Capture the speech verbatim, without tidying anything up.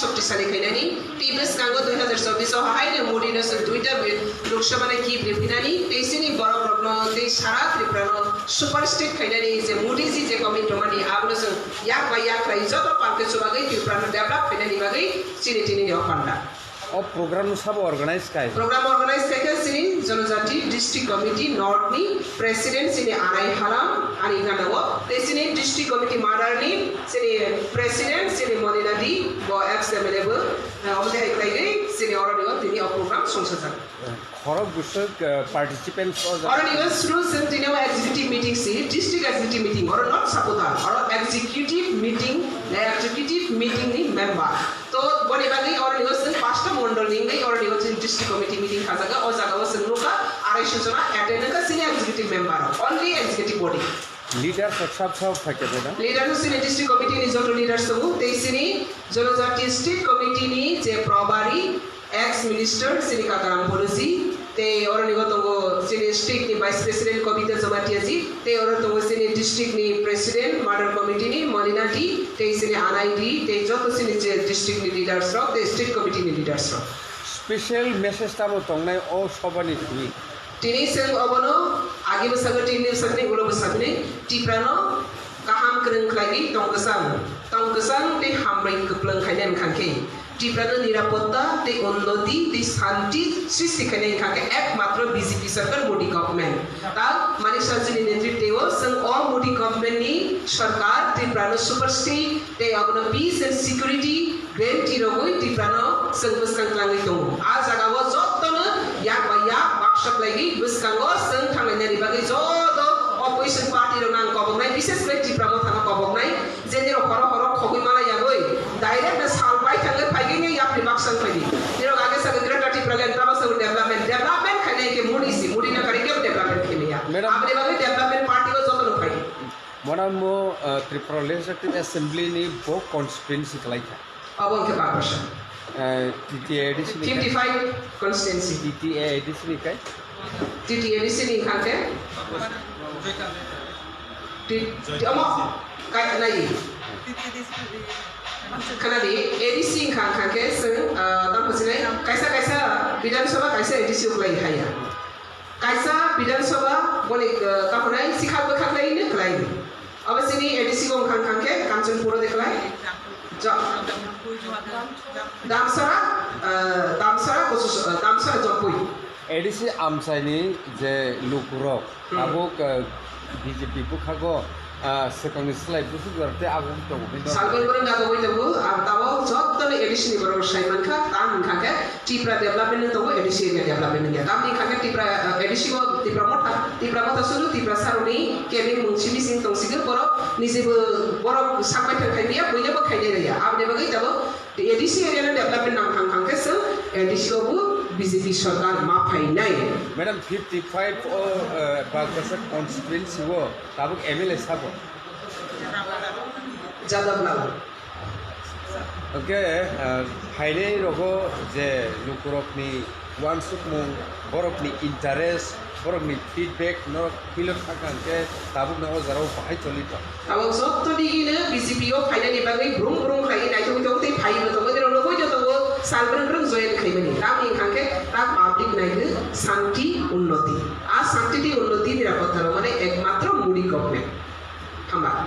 Shoktisali khainani, tei bwskango dui hazar chobbish o haino Modi no chwng duita bi-, Lok Sabha no gift riphinani, tei chini borok rokno tei sara Tripura no super state khainani je Modi ji je commitment romani, abono chwng yak bai yak khlai joto pal khe chubagwi Tripura no develop khainani bagwi chini tini ni o panda. O program no sabo organize khai? Program organize khai khe chini Janajati District Committee North ni President chini Anai Halam ani gana o, tei chini District Committee Mother ni chini President chini Monina di, bo ex M L A bo, eh, omo de hai khlai gwi chini oro ni o tini o program songsa jak. Khorok bwswk, eh, participants o jaga. Oro ni o suru chwng tini o executive meeting si, district executive meeting, oro not supporter, oro executive meeting, executive meeting ni member. To boni bagwi oro ni o chwng pasta mondol ni wngwi oro ni o chwng district committee meeting khajago, o jaga o chwng nukha arai sujona attend wngkha chini executive member, only executive body. Leaders rok sab sab phaikha, madam? Leader no chini district committee ni joto leaders tongo, tei chini Janajati State Committee ni je Probari, ex minister chini Kakaram Boluji, tei oro ni o tongo chini state ni vice president Kobita Jamatia ji, tei oro tongo chini district ni president mother committee ni Molina di, tei chini Anai di, tei joto chini je district ni leaders rok, tei state committee ni leaders rok. Special message tamo tongnai o sobani thwi? Tini chwng obono agi bwsakni, tini bwsakni, ulo bwsakni Tiprano kaham kwrwng khlaiwi tong kwchang, tong kwchang tei hambai kwplwng khainai wngkha khe Tiprano nirapotta tei unnoti tei shanti sristi khainai wngkha khe ekmatro B J P sarkar, Modi government. Ta Manik Saha jini netritwo chwng o Modi government ni sarkar Tiprano super state tei abono peace and security guarantee rogwi Tiprano chwng bwskang tlangwi tongo. A jagao jotono yak bai yak baksa khlaigwi bwskango chwng thanglainani bagwi joto opposition party rokno ang koboknai, bishes khlai Tipra Mothano koboknai, je nirok horo horo khogwi mala yagwi direct no sal bai thangwi phaigwi ni yapri baksa phaidi. Nirok age sago Greater Tipraland tamo sago development, development khainai khe Modi si, Modi no kari kebo development khaimaya. Madam. Aboni bagwi development party o jotono phaidi. Mona mo, ah, Tripura Legislative Assembly ni bo constituency kwlai kha. Abo hwnkhe baksa. Eh, T T A D C ni kai? Fifty five constituency. T T A D C ni kai? T T A D C ni hwnkha khe? Ti-, ti-, omo, kai, nai. Khana di, A D C hwnkha, hwnkha khe chwng, ah, tamo sinai, kaisa, kaisa Bidhan Sabha, kaisa A D C uklai haya. Kaisa Bidhan Sabha boni, eh, kaphunai sikha bwkha khlai hwnwi khlai. Abo chini A D C bo wngkha, wngkha khe Kanchanpur de khlai. Ja-, Damsara, eh, Damsara, Kosus-, eh, Damsara Jampui. A D C amchaini je lukurok, hmm, tabuk, eh, B J P bwkhago, ah, swkangni slai busu jora tei agugwi tongo, hwnwi. Salboni borok agugwi tongo, ang tabok jottoni A D C ni borok sai mankha, tamo wngkha khe Tipra development no tongo, A D C area development wngya. Tamni wngkha khe Tipra, ah, A D C o Tipra Motha, Tipra Motha suru, Tipra saroni kebeng mung simi sing tongsigwi borok, nijebo borok sak baithang khai maya, buino bo khainai rwya. Aboni bagwi tabok A D C area no development nang thang thang khe chwng A D C o bo B J P sarkar ma phainai. Madam, fifty five o, eh, Bagasa constituency o tabuk M L A sabo? Jadab Lal. Hwnkhe, eh, phainai rogo je lukurokni uansukmung, borokni interest, borokni feedback norok philok thangkha hwnkhe tabukno o jorao bahai choli tong. Tabuk joto digino B J P o phainani bagwi brum brum khlaiwi naithok tongo tei phaiwi tongo, tei rokno boino tongo sal brwng brwng join khaimani. Tamni hwnkha khe ta public naigwi shanti unnoti. A shanti tei unnoti nirapotta rwmani ekmatro Modi government. Hamba.